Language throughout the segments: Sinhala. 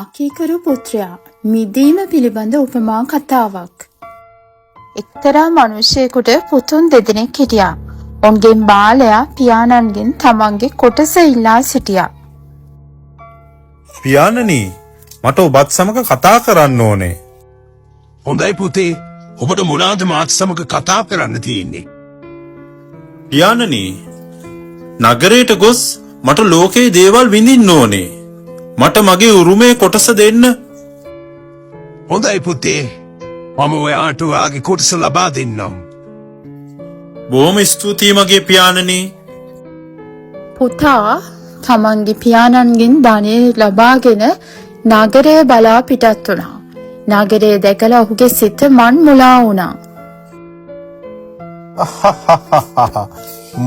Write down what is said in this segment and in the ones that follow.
අකීකරු පුත්‍රයා මිදීම පිළිබඳ උපමා කතාවක්. එක්තරා මිනිසෙකුට පුතුන් දෙදෙනෙක් හිටියා. ඔවුන්ගෙන් බාලයා පියාණන්ගෙන් තමන්ගේ කොටස ඉල්ලා සිටියා. පියාණනි, මට ඔබත් සමග කතා කරන්න ඕනේ. හොඳයි පුතේ, ඔබට මොනවාද මාත් සමග කතා කරන්න තියෙන්නේ? පියාණනි, නගරයට ගොස් මට ලෝකයේ දේවල් විඳින්න ඕනේ. මට මගේ උරුමේ කොටස දෙන්න. හොඳයි පුතේ, මම ඔයාට ඔයාගේ කොටස ලබා දෙන්නම්. බොහොම ස්තුතියි මගේ පියාණනි. පුතා තමන්ගේ පියාණන්ගෙන් ධනය ලබාගෙන නගරය බලා පිටත් වුණා. නගරය දැකලා ඔහුගේ සිත මන් මුලා වුණා.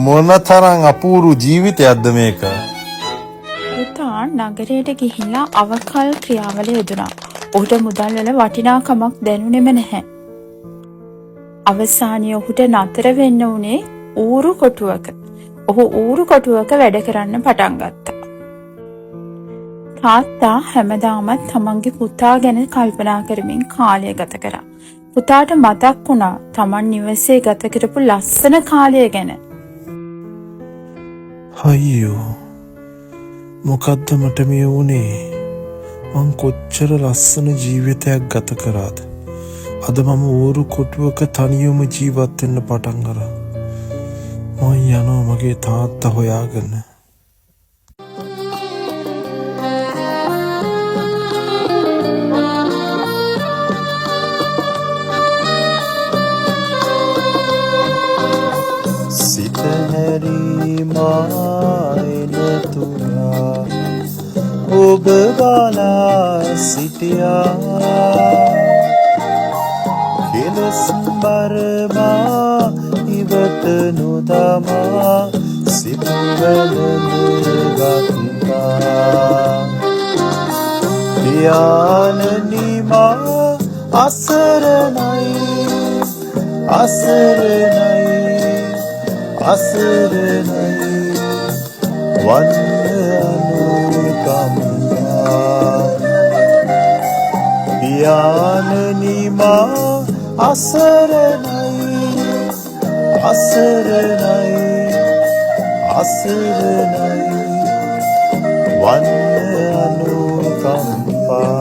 මොනතරම් අපූරු ජීවිතයක්ද මේක. පුතා නගරයට ගිහිල්ලා අවකල් ක්‍රියාවල යෙදුණා. ඔහුට මුදල් වල වටිනාකමක් දැනුනේම නැහැ. අවසානයේ ඔහුට නතර වෙන්න වුණේ ඌරු කොටුවක. ඔහු ඌරු කොටුවක වැඩ කරන්න පටන් ගත්තා. තාත්තා හැමදාමත් තමන්ගේ පුතා ගැන කල්පනා කරමින් කාලය ගත කරා. පුතාට මතක් වුණා තමන් නිවසේ ගත කරපු ලස්සන කාලය ගැන. අයියෝ, මොකද්ද මට මේ වුනේ? මං කොච්චර ලස්සන ජීවිතයක් ගත කරාද? අද මම ඌරු කොටුවක තනියම ජීවත් වෙන්න පටන් අරන්. මං යනවා මගේ තාත්තා හොයාගෙන. සිත හැරී මා එන තුරා ඔබ බලා සිටියා. කෙලෙස් බර මා ඉවත නොදමා සිත වැළඳ ගත්තා. පියාණනි, මා අසරණයි, අසරණයි, අසරණයි, වන්න අනුකම්පා. පියාණනි, මා අසරණයි, අසරණයි, අසරණයි, වන්න අනුකම්පා.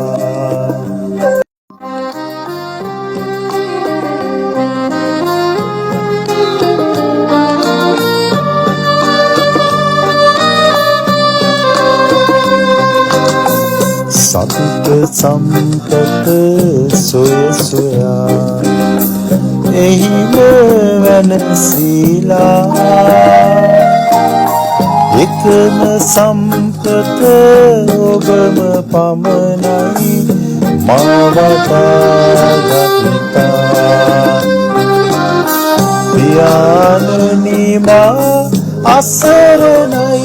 සතුට සම්පත සොය සොයා එහිම වෙනසීලා, එකම සම්පත ඔබම පමණයි මා වටා ගත්තා. පියාණනි, මා අසරණයි,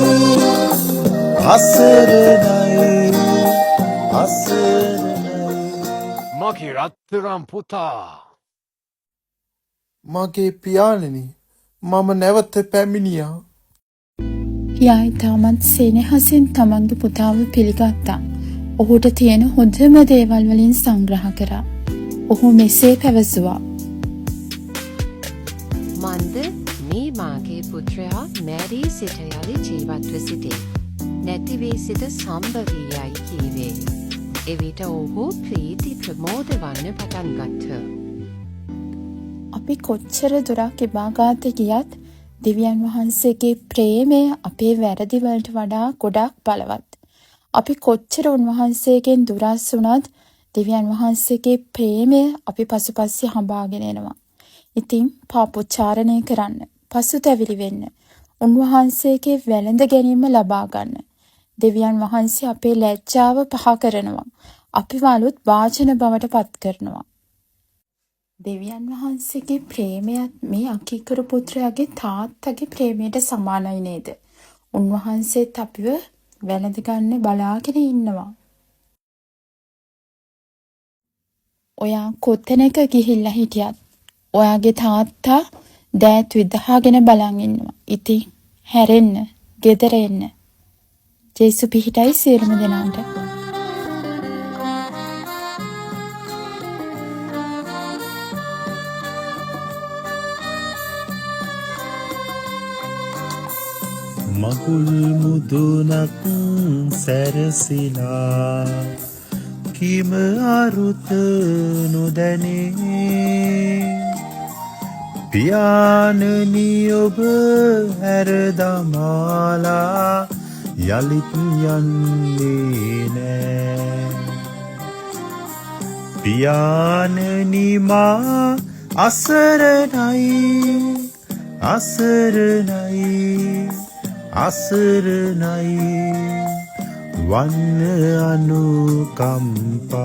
අසරණයි, අසරණයි. මගේ රත්තරන් පුතා. මගේ පියාණනි, මම නැවත පැමිණියා. පියා ඉතාමත් සෙනෙහසින් තමන්ගේ පුතාව පිළිගත්තා. ඔහුට තියෙන හොඳම දේවල් වලින් සංග්‍රහ කරා. ඔහු මෙසේ පැවසුවා. මන්ද මේ මාගේ පුත්‍රයා මැරී සිට යලි ජීවත්ව සිටේ. නැති වී සිට සම්භ වී යයි කීවේය. එවිට ඔවුහු ප්‍රීති ප්‍රමෝද වන්න පටන් ගත්හ. අපි කොච්චර දුරක් ඉබාගාත ගියත් දෙවියන් වහන්සේගේ ප්‍රේමය අපේ වැරදි වලට වඩා ගොඩාක් බලවත්. අපි කොච්චර උන්වහන්සේගෙන් දුරස් වුණත් දෙවියන් වහන්සේගේ ප්‍රේමය අපි පසුපස්සේ හඹාගෙන එනවා. ඉතින් පාප උච්චාරණය කරන්න, පසුතැවිලි වෙන්න, උන්වහන්සේගේ වැළඳ ගැනීම ලබා ගන්න. දෙවියන් වහන්සේ අපේ ලැජ්ජාව පහ කරනවා. අපිව අලුත් වාචන බවට පත් කරනවා. දෙවියන් වහන්සේගේ ප්‍රේමයත් මේ අකීකරු පුත්‍රයාගේ තාත්තගේ ප්‍රේමයට සමානයි නේද? උන්වහන්සේත් අපිව වැළඳ ගන්න බලාගෙන ඉන්නවා. ඔයා කොතැනක ගිහිල්ලා හිටියත් ඔයාගේ තාත්තා දෑත් විදහාගෙන බලන් ඉන්නවා. ඉතින් හැරෙන්න, ගෙදර එන්න. ජේසු පිහිටයි සියලුම දෙනාට. මගුල් මුදුනක් සැරසිලා කිම අරුත නොදැනේ. පියාණනි ඔබ හැර දමාලා යළිත් යන්නේ නෑ. පියාණනි මා අසරණයි, අසරණයි, අසරණයි, වන්න අනුකම්පා.